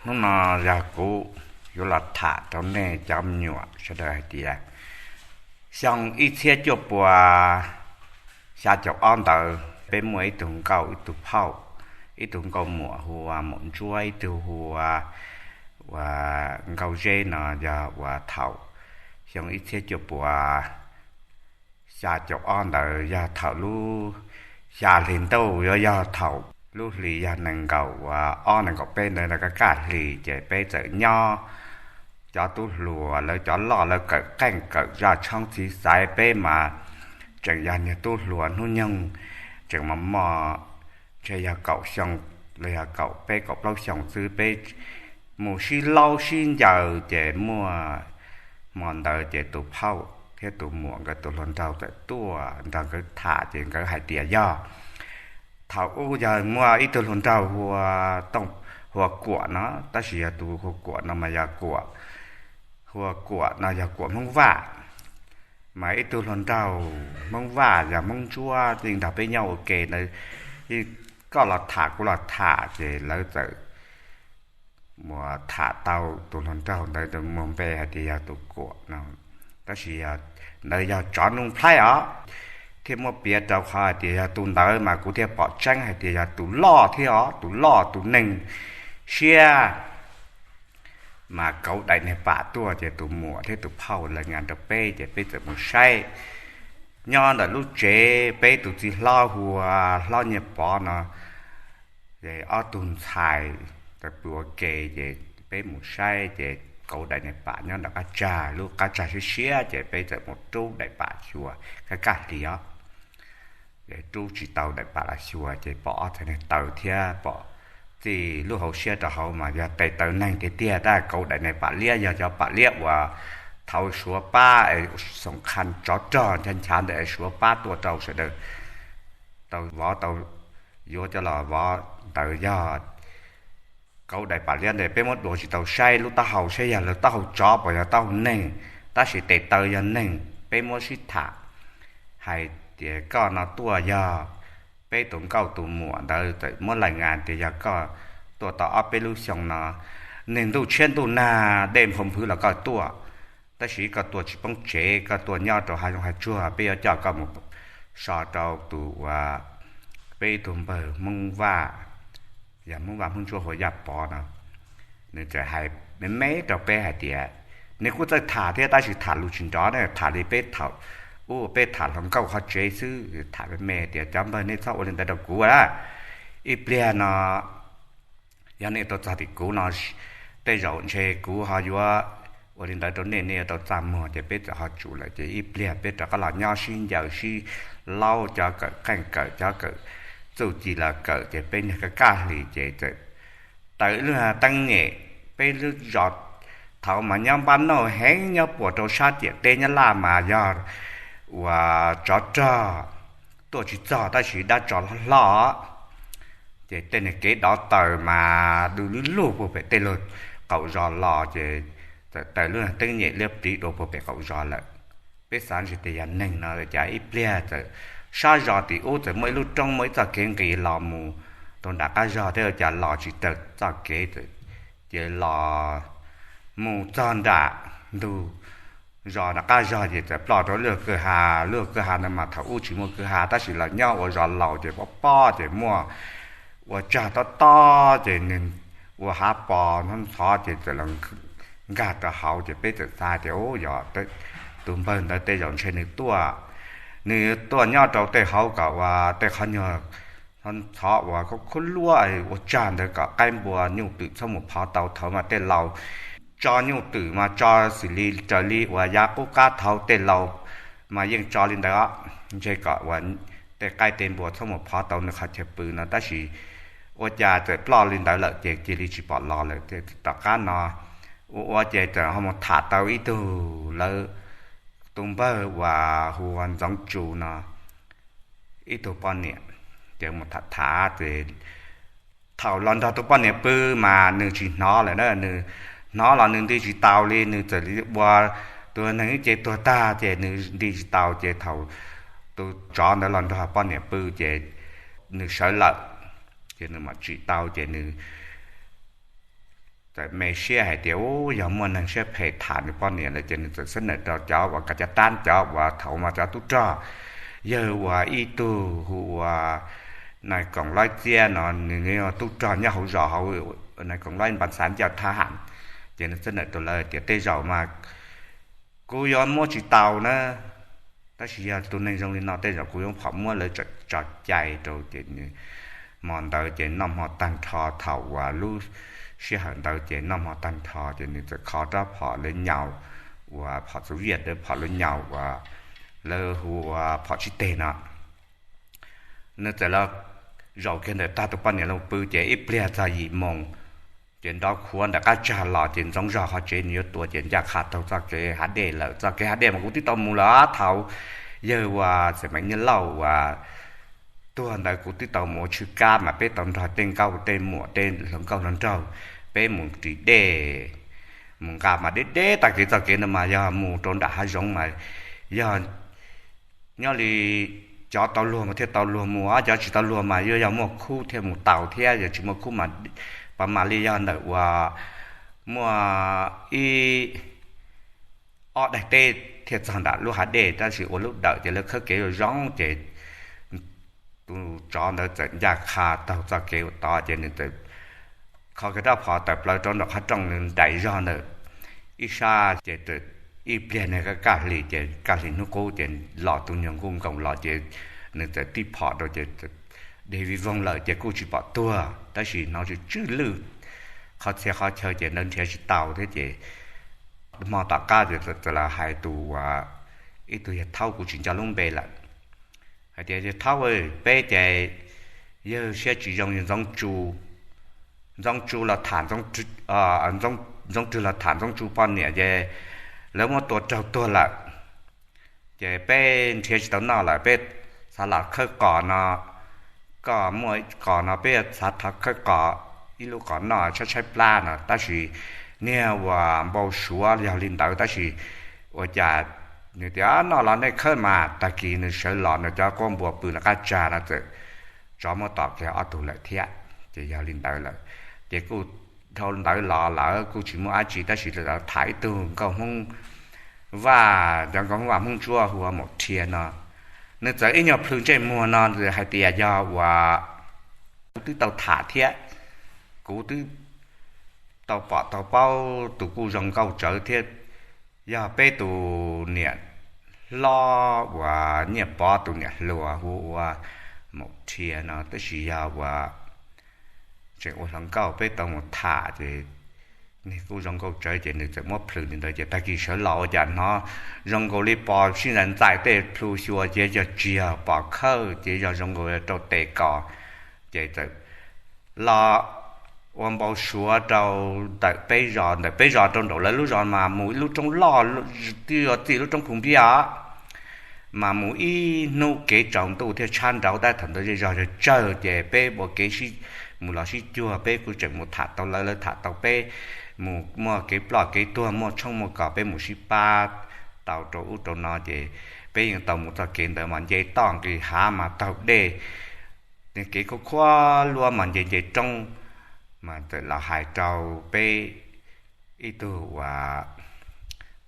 Hnub no yog kuv yuav los tham rau nej cov me nyuam sawv daws hais tias, xyoo ib txhiab cuaj pua xya caum ob ntawd peb muaj ib tug nkauj ib tug phauj, ib tug nkauj muam hu ua Maum Ntsuab, ib tug hu ua, ua Nkauj Zeb no yog uas thaum xyoo ib txhiab cuaj pua xya caum ob ntawd yog thaum lub xya hli ntuj, yuav yog thaum lub hli yog nees nkaum ua ob nees nkaum peb ntawd, kaj kaj hli ces peb txawm nyob, cov tub hluas lawv cov loj lawv kawm qeej kawm zaj tshoob txiv xaiv, peb mas tseem yog niag tub hluas hnub nyoog, tseem mos mos, ntshe yog kaum xyoo los yog kaum peb kaum plaub xyoo xwb, peb mus sib laub sib ncaws ces muaj hmo ntawd ces tus phauj thiab tus muam nkawd tus hluas nraug txawm tuaj nrog nkawd tham ces nkawd hais tias yog thaum ub yog muaj ib tug hluas nraug hu ua Tooj, hu ua Kuam no, tab sis yog tus hu ua Kuam no mas yog Kuam, hu ua Kuam no yog Kuam Hmoob Vaj, mas ib tug hluas nraug Hmoob Vaj yog Hmoob Ntsuab yeej nrog peb nyob ua ke ntawd, yeej koj los tham kuv los tham ces lawv txawm mus tham tau tus hluas nraug ntawd mus npe hais tias yog tus Kuam no, tab sis yog ntawd yog tsov Nuj Nplhaib os, thiaj muab piav rau qhov hais tias yog tus ntawd mas kuv thiaj pom tseeb hais tias yog tus loj thiab os, tus loj tus neeg siab. Mas kauv daim niag pam tuaj ces tus muam thiab tus phauj lawv nqa rau peb ces peb txawm mus saib. Nyob ntawm lub tsev peb tus txiv hlob hu ua Hlob Nyiaj Pov no, ces ob tug ntxhais tawm pw ua ke ces peb mus saib ces kauv daim niag pam nyob nram qab tsag, lub qab tsag siab siab ces peb txawm mus rub daim pam xyuas kaj kaj hli os. Rub tsis tau daim pam los xyuas ces pom ob txhais niag taw thiab pom txij lub hauv siab rau hauv mas yog tes taw neeg tiag tiag, tab kauv daim niag pam liab yog cov pam liab uas thaum Suav pab es xoom qha tsov rog ncha nchav ntawd es Suav pab tuaj rau sawv daws tau vov tau yuav coj los vov ntawd yog kauv daim pam liab ntawd. Peb muab dua tsis tau saib lub taub hau saib yog lawv taub hau tsov puas yog taub hau neeg, tab sis tes taw yog neeg. Peb muab sib tham hais tias koj no tuaj yog peb tus nkauj tus muam ntawd txawm muab lais ngas tias yog koj tuaj tau ob peb lub xyoo no, neeg ntuj tshiab ntuj nag dej nphau nphwv los koj tuaj, tab sis koj tuaj tsis poob tsev, koj tuaj nyob rau hav zoov hav tsuag, peb yuav coj koj mus so rau tus uas peb ib tug npawg Hmoob Vaj, yog Hmoob Vaj Hmoob Ntsuab hu ua Yaj Pov no. Nws txawm hais me me rau peb hais tias, nws kuj txawj tham thiab tab sis tham lus tsis nrov ne, tham li peb thaum ub peb tham hluas nkauj qhov tsev xwb, tham me me tias cov npawg nej txhob ua li ntawd rau kuv a, ib pliag no yog nej tau txog tim kuv no, tej zaum ntshe kuv ho yuav ua li ntawd rau nej, nej yuav tau txaj muag ces peb txawm ho tsum lawm ces ib pliag peb rov qab los nyob sib ncaws sib laub, cov kawm qeej kawm, cov kawm txuj ci los kawm ces peb niag kaj kaj hli ces txawm tawm lub teeb nyem. Peb lub zos thaud mas nyob npab nauj heev, nyob puas rau sab ciam teb Nyab Laj mas yog uas tsov rog tuaj tsis txog tab sis dab tsov hlob hlob, ces tej niag kev dov taws mas du lug lug puag pem tej lug qaum zos los ces txawm tawm lub teeb nyem liab pliv dua puag pem qaum zos lawm. Peb xav ntshe tias yog neeg no cas ib pliag txawm sab zos tim ub txawm muaj ib lub roob muaj ib txoj kev nqis los mus rau nram qab zog thiab, cas los tsis raws txoj kev, ces los mus txog nram ntug zos nram qab zog ces txawm ploj rau lub kwj ha. Lub kwj ha ntawd mas thaum ub tsis muaj kwj ha tab sis los nyob ua zos laus ces pob pob ces muaj ua tsag tob tob ces nws ua hav pos ntxhov ntxhov ces txawm los nkag rau hauv ces peb txawm xav tias u yog tus npawg ntawd tej zaum ntshe nws tuaj, nws tuaj nyob rau tej hauv kom ua tej qhov nyuag ntxhov ntxhov uas khaub khaub luab ua tsag ntawd kom qaib npua nyuj twm txhob mus phov tau. Thaud mas tej laus tso nyuj twm mas tso xws li raws li uas yav qub qab thaud tej laus mas yeej tso li ntawd os, ntshe kom uas tej qaib tej npua txhob mus phov tau nws qhov chaw pw no tab sis ua cas txawm ploj li ntawd lawm ces cia li tsis pom los lawm. Tom qab no ua ua ces txawm ho mus tham tau ib tug lawv tus npawg uas hu ua Ntxoov Tsu no ib tug poj niam, ces mus tham tham ces thaum los nrog tus poj niam pw mas nws tsis hnov lawm na, nws hnov los nws nti tsis tau li, nws txawm li ua tus neeg ib ce tuag tag ces nws nti tsis tau ces thaum tus tsov ntawd los nrog poj niam pw ces nws sawv lawm, ces nws mam tsim tau ces nws txawm me siab hais tias, u, yog muaj neeg siab phem tham nws poj niam lawm ces nws txawm xab nam rau cov uas kav cov tab, cov uas thaum mas cov tub rog, yawg uas ib tug hu ua nais koom laib txiab no, nws yog tub rog nyob hauv zos hauv, nais koom laib npas xav ncaj thab ham, ces nws xab nam rau lawv tias tej zaum mas kuv yuav muab tsis tau na, tab sis yog tus neeg zoo li no tej zaum kuv yuav phom muab lawv tso cai rau. Ces nws, hmo ntawd ces noj hmo tag nrho, thaum uas lub sij hawm ntawd ces noj hmo tag nrho ces nws txawm kho rab phom lawv nyaum, uas phom txuv viaj, phom lawv nyaum uas lawv hu ua phom tsib teg no. Nws txawm los zaum kiag ntawm tag tus poj niam los pw ces ib pliag txog yim moos, ces nrov khuav ntawm qab tsag los ces ntxoov zog qhov tsev nws yuav tuav ces ncaj qha taug txoj kev hav dej lawm. Txoj kev hav dej mas kuv twb tau mus lawm thaum yawg uas xam meem Nyiaj Lauj uas tuag ntawd, kuv twb tau mus ua tshwj kab mas peb tau nrog tej nkauj tej muam tej hluas nkauj hluas nraug, peb mus ris dej, mus nqa mas deb deb tag kev. Txoj kev ntawd mas yog mus rau nram hav zoov mas yog nyob li cov tau luag mas thiaj tau luag mus, cov tsis tau luag mas yuav yog muaj khub thiaj mus tau thiab, yog tsis muaj khub mas pab mam li yog ntawm uas muaj ib ob daim teb thiaj txog nram lub hav dej, tab sis ua lub dawm ces lawv khawb kev zoo zoo ces tus tsov ntawd txawm ncaj qha taug txoj kev uas tod ces nws txawm kho kiag rab phom tawm plaws rau nram qhov rooj, nws nraim zog ntawm ib sab ces ib pliag nws kaj hlis ces kaj hlis hnub qub ces los tus nyuag nkuj nkoos los ces nws txawm tib phom rau ces deg vij voog lawm ces kuj tsis pom tuag tab sis hnov tsw tsw lwj qhov txhia qhov chaw ces nrhiav tsis tau thiab ces hmo tom qab txawm los hais tus uas ib tug yawg thaub, kuv tsis nco lub npe lawm, hais tias yawg thaub, peb ces yawg siab tsis zoo, yawg Ntxoov Tsu los tham, Ntxoov Rwg los tham Ntxoov Tsu poj niam ces lawv muab tua raug tuag lawm. Ces peb nrhiav tsis tau noj lawm, peb xav los khawb qos no, koj muaj qos no peb xav thov khawb qos, ib lub qos noj tshaib tshaib plab no, tab sis niag uas npau suav yog li ntawd tab sis ua cas nws tias noj los nej khawb mas. Tag kis nws sawv los nws cov quab npua pw nram qab tsag no txawm tsov muab tom kiag ob tug lawm thiab. Ces yog li ntawd lawm, ces kuj dhau ntawd los lawm kuj tsis muaj dab tsi tab sis tham ib tug nkauj Hmoob Vaj, cov nkauj Hmoob Vaj Hmoob Ntsuab hu ua Maum Rhia no, nws txawm ib nyuag plhws ntsej muag no hais tias yog uas kuv twb tau tham thiab, kuv twb tau pom tau paub tus kuj zoo nkauj tsawv thiab, yog peb tus niam hlob uas Nyiaj Pov tus niam hluas hu ua Maum Rhia no, tab sis yog uas tseem ua hluas nkauj peb tau mus tham ces nws kuj zoo nkauj tsawv ces nws txawm muab plhws li ntawd ces tag kis sawv los ua cas hnov zoo nkaus li pom sib ntxais ntxais tej plhu xyuas ces yog tsis yog pom khawb ces yog zoo nkaus rau tes kos, ces txawm los ua npau suav rau ntawm peb zos, ntawm peb zos rau nraum lawv lub zos mas mus ib lub roob loj, twb yog txij lub roob Phu Npiab os, mas mus ib hnub kev tsaus ntuj thiaj tshab nraud tab thaum ntawd zej zog tsawg ces peb ua kev mus los sib cuag, peb kuj tseem mus tham tau lawv, lawv tham tau peb, mus muaj kev ploj kev tuag muaj tshoob muaj kos peb mus sib pab tau rau ub rau no ces peb yeej tau mus txoj kev ntawd mas nce toj nqis hav mas taug dej, kev khuab khuab luab mas nce nce roob, mas txawm los hais rau peb ib tug uas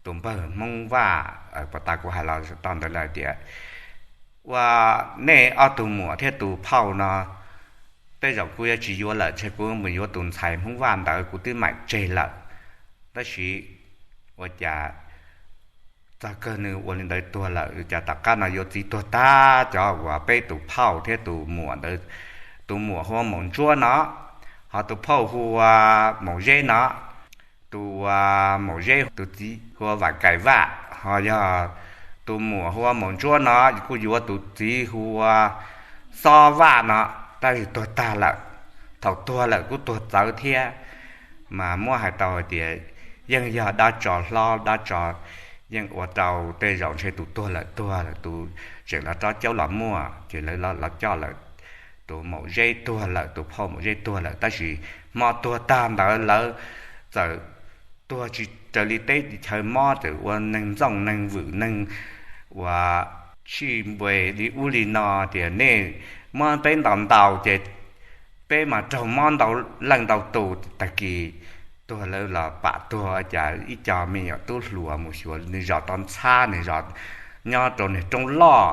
tus npawg Hmoob Vaj, puas tas kuv hais los tau ntawd lawm tias, ua, nej ob tug muam thiab tus phauj no tej zaum kuv yuav tsis yuav lawm, ntshe kuv mus yuav tus ntxhais Hmoob Vaj ntawd kuv twb maim tseg lawm, tab sis ua cas txog kawg nws ua li ntawd tuag lawm, cas tom qab no yuav txiv tuag tag, cov uas peb tus phauj thiab tus muam ntawd, tus muam hu ua Maum Ntsuab no, ho tus phauj hu ua Maum Zeb no, tus uas Maum Zeb tus txiv hu ua Vam Kais Vaj, ho yog tus muam hu ua Maum Ntsuab no kuj yuav tus txiv hu ua Xob Vaj no, tab sis tuag tag lawm. Thaum tuag lawm kuj tuag txawv thiab, mas muab hais tau hais tias yeej yog dab tso hlob dab tso, yeej ua rau tej zaum ntshe tus tuag lawm tuag lawm tus tseem los rob caub los muaj, ces lawv los coj lawm, tus Maum Zeb tuag lawm, tus phauj Maum Zeb tuag lawm, tab sis hmo tuag tag ntawd lawv txawm tuag tsis raws li teb chaws mob, txawm ua neeg ntxooj neeg vwm neeg uas tshij npues li ub li no tias nej muab peb ntaus ntaus ces peb mas raug mob ntau leej ntau tus, tag kis tuag lawv los pam tuag, cas ib co me nyuam tub hluas mus xyuas nws zos tau ntxhab, nws zos nyob rau niag roob loj,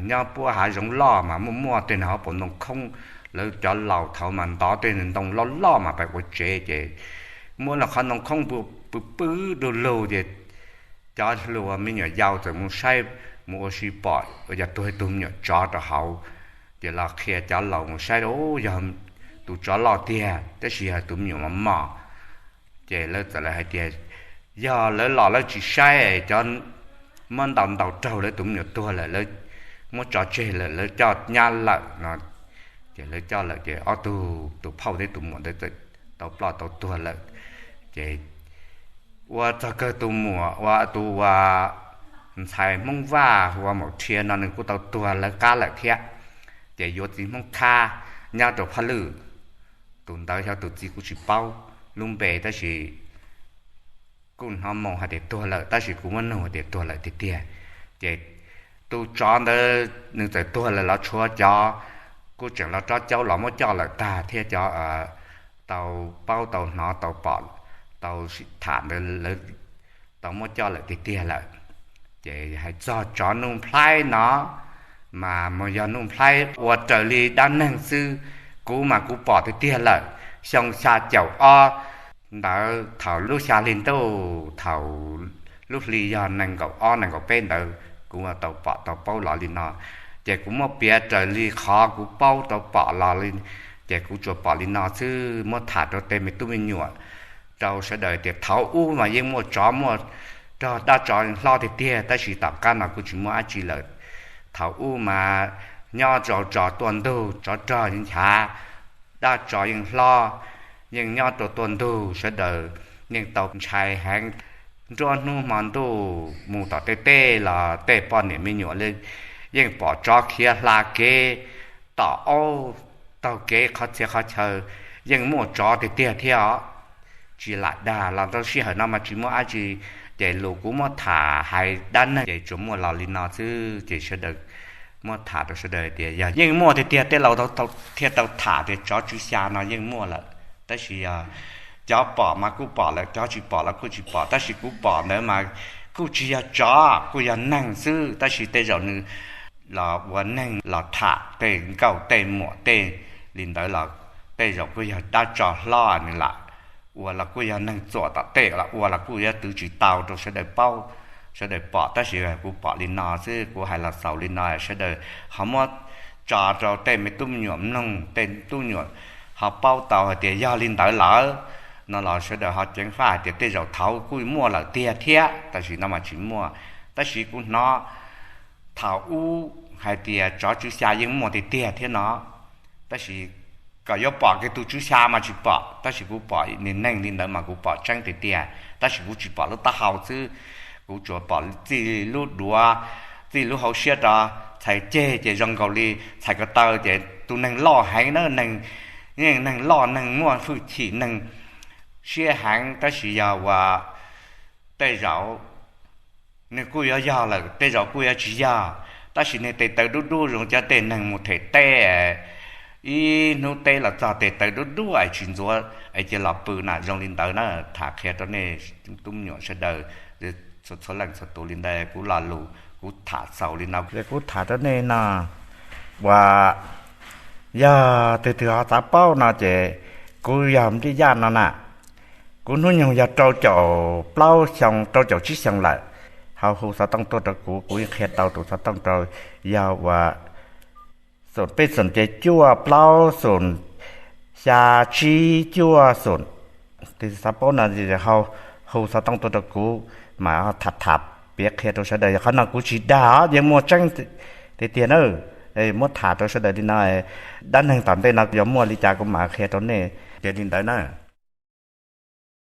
nyob puab hav zoov loj mas muaj muaj tej no hauv paus ntoo khoob. Lawv cov laus thaud mas ntov tej ntoo loj loj mas pais ua tsev, ces muaj qhov ntoo khoob pw pw du lug, ces cov hluas me nyuam yaus txawm mus saib, mus ua si pom ua cas tuag ib tug me nyuam tsov rau hauv. Ces los qhia cov laus mus saib, yog tus tsov loj tiag, tab sis yog tus me nyuam mos mos. Ces lawv txawm hais tias yog lawv los lawv tsis saib, cov muab ntaus ntaus raug lawv tus me nyuam tuag lawm, lawv muab tso tseg lawm, lawv coj nyab lawm no. Ces lawv coj lawm ces ob tug, tus phauj thiab tus muam ntawd txawm tau ploj tau tuag lawm. Ces ua txog kawg tus muam, ua tus ua ntxhais Hmoob Vaj hu ua Maum Rhia no nws kuj tau tuag lawv qab lawm thiab. Ces yuav txiv Hmoob Khab nyob rau Phaj Lwj, tus ntawd xyov tus txiv kuj tsis paub lub npe, tab sis kuj hnov moo hais tias tuag lawm, tab sis kuv muab nug hais tias tuag lawm tiag tiag. Ces tus tsov ntawd nws txawm tuag lawm los tshuav cov kuj tseem los rob caub los muab coj lawm tag thiab, cov tau paub tau hnov tau pom tau tham ntawd lawv tau muab coj lawm tiag tiag lawm. Ces hais txog tsov Nuj Nplhaib no mas mus yog Nuj Nplhaib ua raws li dab neeg xwb. Kuv mas kuv pom tiag tiag lawm, xyoo xya caum ob ntawd thaum lub xya hli ntuj, thaum lub hli yog nees nkaum ob nees nkaum peb ntawd, kuv tau pom tau paub los li no. Ces kuv muab piav raws li qhov kuv paub tau pom los li, ces kuv tsuas pom li no xwb, muab tham rau tej me tub me nyuam, rau sawv daws tias thaum ub mas yeej muaj tsov muaj rog dab tsov hlob tiag tiag, tab sis tom qab no kuj tsis muaj dab tsi lawm. Thaum ub mas nyob rau tso tuaj ntug, tsov rog nchav, dab tsov yeej hlob, yeej nyob rau tuaj ntug, sawv daws yeej tau ntshai heev. Nruab hnub hmo ntuj mus tom tej teb los tej poj niam me nyuam li yeej pom tsov khiav hla kev tom aub, taug kev qhov txhia qhov chaw, yeej muaj tsov tiag tiag thiab os. Tsis lam dag los rau sij hawm no mas tsis muaj dab tsi, ces lus kuv muab tham hais dab neeg ces tsuas muaj los li no xwb. Ces sawv daws muab tham rau sawv daws tias yog yeej muaj tiag tiag, tej laus thiaj tau tham tias tsov tswv xya no yeej muaj lawm. Tab sis yog cov pom mas kuj pom lawm, cov tsis pom los kuj tsis pom, tab sis kuv pom ntawd mas kuj tsis yog tsov, kuj yog neeg xwb, tab sis tej zaum nws los ua neeg los tham tej nkauj tej muam tej li ntawd los tej zaum kuj yog dab tsov hlob nws lam ua los kuj yog neeg txuam tom tej los ua los kuj yuav twv tsis tau rau sawv daws paub, sawv daws pom. Tab sis kuv pom li no xwb, kuv hais los xaus li no, sawv daws ho muab tso rau tej me tub me nyuam mloog, tej tub nyuam ho paub tau hais tias yog li ntawd lawm no los sawv daws ho ceev faj hais tias tej zaum thaud kuj muaj lawm tiag thiab, tab sis no mas tsis muaj. Tab sis kuv hnov thaum ub hais tias tsov tswv xya yeej muaj tiag tiag thiab no, tab sis kom yuav pom kiag tus tswv xya mas tsis pom, tab sis kuv pom nws neeg li ntawd mas kuv pom tseeb tiag tiag, tab sis kuv tsis pom lub taub hau xwb. Kuv tsuas pom txij lub duav, txij lub hauv siab rau txhais ceg ces zoo nkaus li txhais ko taw ces tus neeg loj heev na, neeg, neeg loj, neeg muaj hwj chim, neeg siab heev, tab sis yog uas tej zaum nws kuj yuav yog lawm, tej zaum kuj yuav tsis yog, tab sis nws tes taw dub dub zoo cov tej neeg mus them teb, ib hnub teb los txog tes taw dub dub es tsis ntxuav es cia los pw na, zoo li ntawd na. Tham qhia rau nej tub me nyuam sawv daws txhua leej txhua tus li ntawd, kuv lo lus kuv tham xaus li no, kuv tham rau nej no. Uas yog twg twg ho xav paub no ces kuv yog Nplij Yaj no na. Kuv hnub nyoog yog rau caum plaub xyoo, rau caum tsib xyoo lawm. Ho hu xov tooj tuaj rau kuv, kuv yeej qhia tau tus xov tooj rau, yog uas xoom peb xoom ces cuaj plaub xoom xya tsib cuaj xoom. Twg xav paub no ho hu xov tooj tuaj rau kuv mas tham tham piav qhia rau sawv daws. Yog qhov no kuv tsis dag, yeej muaj tseeb tiag tiag na. Muab tham rau sawv daws li no, dab neeg tom ntej no yog muaj li cas kuv mam qhia rau nej tias li ntawd na.